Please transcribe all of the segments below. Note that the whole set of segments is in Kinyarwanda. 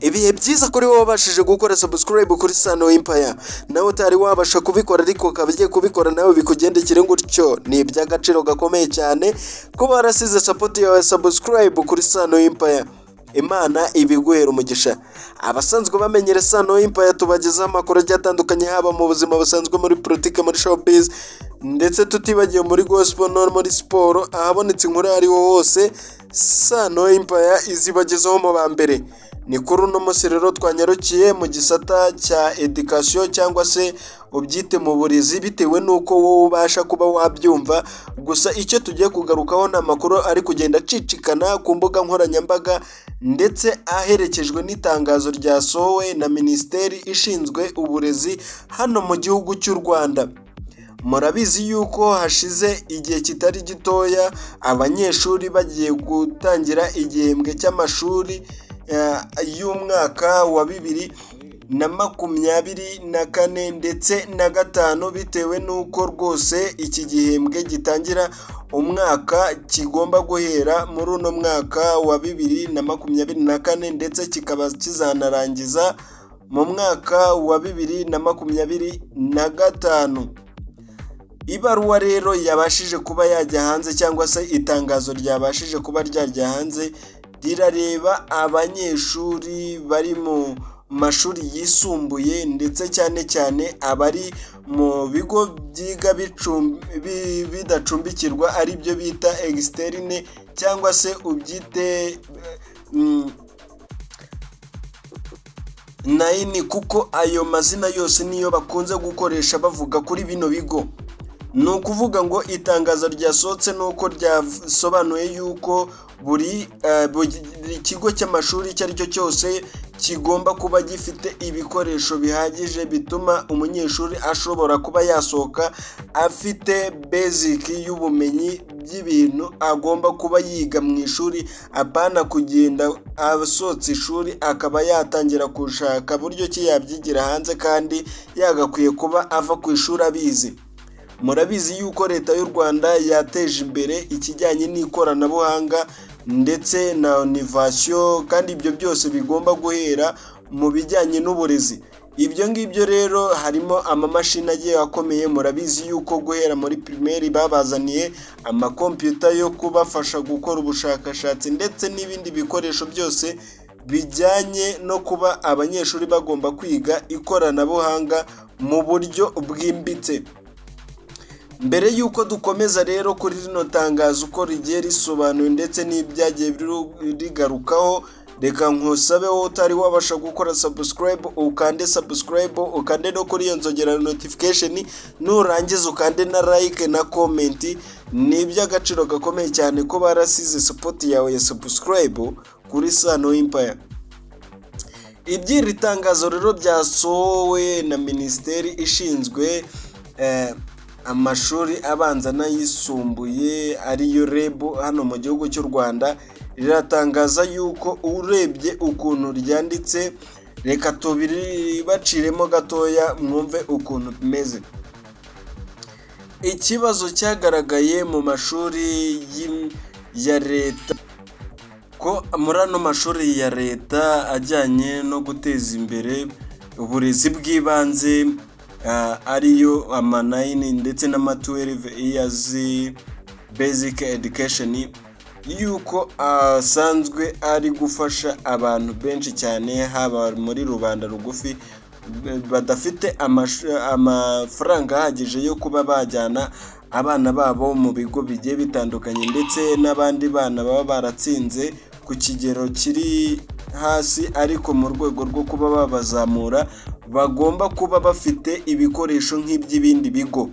Ibihe byiza kuri wowe wabashije gukora subscribe kuri Sano Empire. Nawe utari wabasha kubikora ariko ukaba ugiye kubikora, nawe bikugendekere gutyo. Ni iby'agaciro gakomeye cyane kuba warasize support yawe, subscribe kuri Sano Empire. Imana ibiguhera umugisha. Abasanzwe bamenyera Sano Empire, tubagezaho amakuru agiye atandukanye, haba mu buzima busanzwe, muri politike, muri showbiz, ndetse tutibagiwe muri gospel no muri siporo. Ahabonetse inkuru aho ariho hose, Sano Empire izibagezaho mu ba mbere. Ni kuri uno munsi rero twanyarukiye mu gisata cya education, cyangwa se ubyite mu burezi, bitewe n'uko wowe ubasha kuba wabyumva. Gusa icyo tugiye kugarukaho ni amakuru ari kugenda acicikana ku mbuga nkoranyambaga, ndetse aherekejwe n'itangazo ryasohowe na Minisiteri ishinzwe uburezi hano mu gihugu cy'u Rwanda. Murabizi yuko hashize igihe kitari gitoya abanyeshuri bagiye gutangira igihembwe cy'amashuri y'umwaka wa 2024 ndetse na gatanu, bitewe n'uko rwose iki gihembwe gitangira umwaka kigomba guhera muri uno mwaka wa 2024, ndetse kikaba kizanarangiza mu mwaka wa 2025. Ibaruwa rero yabashije kuba yajya hanze, cyangwa se itangazo ryabashije kuba ryajya hanze, rirareba abanyeshuri bari mu mashuri yisumbuye, ndetse cyane cyane abari mu bigo byiga bidacumbikirwa, ari byo bita externe, cyangwa se ubyite nine, kuko ayo mazina yose niyo bakunze gukoresha bavuga kuri bino bigo. Ni ukuvuga ngo itangazo ryasohotse nuko ryasobanuye yuko buri kigo cy'amashuri icyo ari cyo cyose kigomba kuba gifite ibikoresho bihagije bituma umunyeshuri ashobora kuba yasohoka afite basic y'ubumenyi by'ibintu agomba kuba yiga mu ishuri, apana kugenda asohotse ishuri akaba yatangira gushaka buryo ki yabyigira hanze, kandi yagakwiye kuba ava ku ishuri abizi. Murabizi yuko Leta y'u Rwanda yateje imbere ikijyanye n'ikoranabuhanga ndetse na innovation, kandi ibyo byose bigomba guhera mu bijyanye n'uburezi. Ibyo ngibyo rero harimo amamashini agiye akomeye. Murabizi yuko guhera muri primaire babazaniye amakompiyuta yo kubafasha gukora ubushakashatsi, ndetse n'ibindi bikoresho byose bijyanye no kuba abanyeshuri bagomba kwiga ikoranabuhanga mu buryo bwimbitse. Mbere y'uko dukomeza rero kuri rino tangazo uko rigiye risobanuye ndetse n'ibyagiye rigarukaho, reka nkusabe wowe utari wabasha gukora subscribe, ukande subscribe, ukande no kuri iyo nzogera notification, nurangiza ukande na like na comment. Ni iby'agaciro gakomeye cyane ko barasize support yawe ya subscribe kuri Sano Empire. Iby'iri tangazo rero byasohowe na Minisiteri ishinzwe amashuri abanza n'ayisumbuye, ariyo REB hano mu gihugu cy'u Rwanda, riratangaza yuko urebye ukuntu ryanditse, reka tubibaciremo gatoya mwumve ukuntu bimeze. Ikibazo cyagaragaye mu mashuri ya leta, ko muri ano mashuri ya leta ajyanye no guteza imbere uburezi bw'ibanze, ariyo ama 9 ndetse n'ama 12 years basic education, yuko asanzwe ari gufasha abantu benshi cyane, haba muri rubanda rugufi badafite amafaranga ahagije yo kuba bajyana abana babo mu bigo bigiye bitandukanye, ndetse n'abandi bana baba baratsinze ku kigero kiri hasi, ariko mu rwego rwo kuba babazamura bagomba kuba bafite ibikoresho nk'iby'ibindi bigo.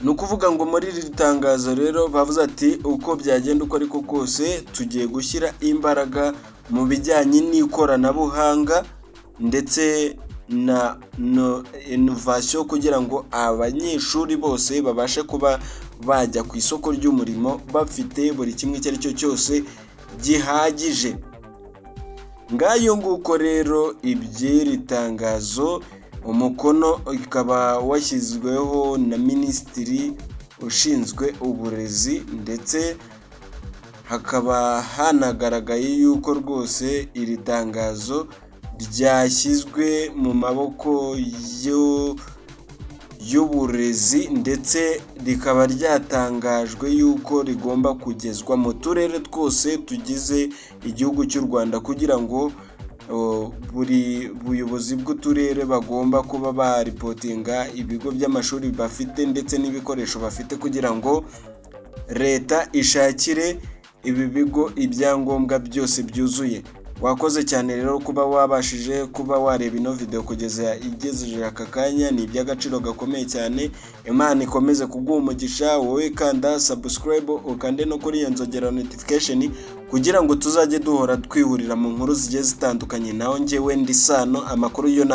Ni ukuvuga ngo muri iri tangazo rero bavuze ati: "Uko byagenda uko ariko kose, tugiye gushyira imbaraga mu bijyanye n'ikoranabuhanga ndetse na innovation, kugira ngo abanyeshuri bose babashe kuba bajya ku isoko ry'umurimo bafite buri kimwe icyo ari cyo cyose gihagije." Ngayo nguko rero iby'iri tangazo, umukono ukaba washyizweho na Minisitiri ushinzwe uburezi, ndetse Hakaba hanagaragaye yuko rwose iri tangazo ryashyizwe mu maboko y'uburezi, ndetse rikaba ryatangajwe yuko rigomba kugezwa mu turere twose tugize igihugu cy'u Rwanda, kugira ngo buri buyobozi bw'uturere bagomba kuba baripotinga ibigo by'amashuri bafite ndetse n'ibikoresho bafite, kugira ngo leta ishakire ibi bigo ibyangombwa byose byuzuye. Wakoze cyane rero kuba wabashije kuba wareba ino video kugeza igejeje aka kanya, ni iby'agaciro gakomeye cyane. Imana ikomeze kuguha umugisha, wowe kanda subscribe, ukande no kuri iyo nzogera notification, kugira ngo tuzajye duhora twihurira mu nkuru zigiye zitandukanye. Naho njyewe ndi Sano, amakuru yo